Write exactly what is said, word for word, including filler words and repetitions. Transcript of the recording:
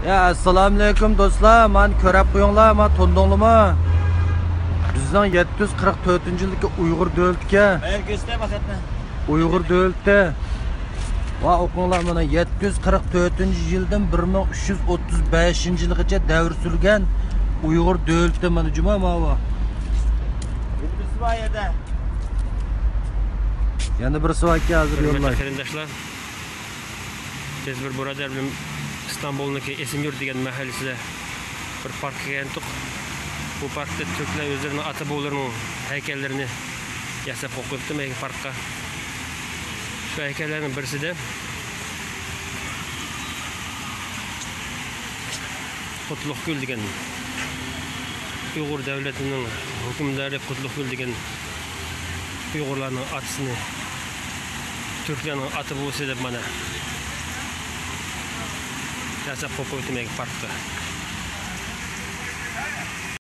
يا، ئەسسالامۇئەلەيكۇم دوستلار، مانا كۆرۈپ قويۇڭلار، مانا تونۇدۇڭلارمۇ؟ بىزنىڭ يەتتە يۈز قىرىق تۆتىنچى يىلدىكى ئۇيغۇر دۆلىتىكەن. مەن كۆرسىتەي ماقسەتنى. ئۇيغۇر دۆلىتى. ۋا ئوقۇڭلار، مانا يەتتە يۈز قىرىق تۆتىنچى يىلدىن بىر مىڭ ئۈچ يۈز ئوتتۇز بەشىنچى يىلغىچە دەۋر سۈرگەن ئۇيغۇر دۆلىتى، مانا جۇما ماۋۇ. بىرسى بار يەردە. يەنە بىرسى باركەن، ھازىر يوللاي. قېرىنداشلار، بىز بىر بۇرادەر بىلەن ئىستانبۇلنىڭكى ئېسىميۇرت دېگەن مەھەللىسىدە بىر پاركقا كەلگەنتۇق. بۇ پاركتا تۈركلەر ئۆزلىرىنىڭ ئاتا-بوۋىلىرىنىڭ ھەيكەللىرىنى ياساپ قويۇپتۇ مەيگە پاركقا. شۇ ھەيكەللەرنىڭ بىرسىدە قۇتلۇقگۈل دېگەن، ئۇيغۇر دۆلىتىنىڭ ھۆكۈمدارى قۇتلۇقگۈل دېگەن ئۇيغۇرلارنىڭ ئاتىسىنى تۈركلەرنىڭ ئاتا بوۋىسى دەپ مانا ياساپ قويۇپتۇ مەيگە پاركتا.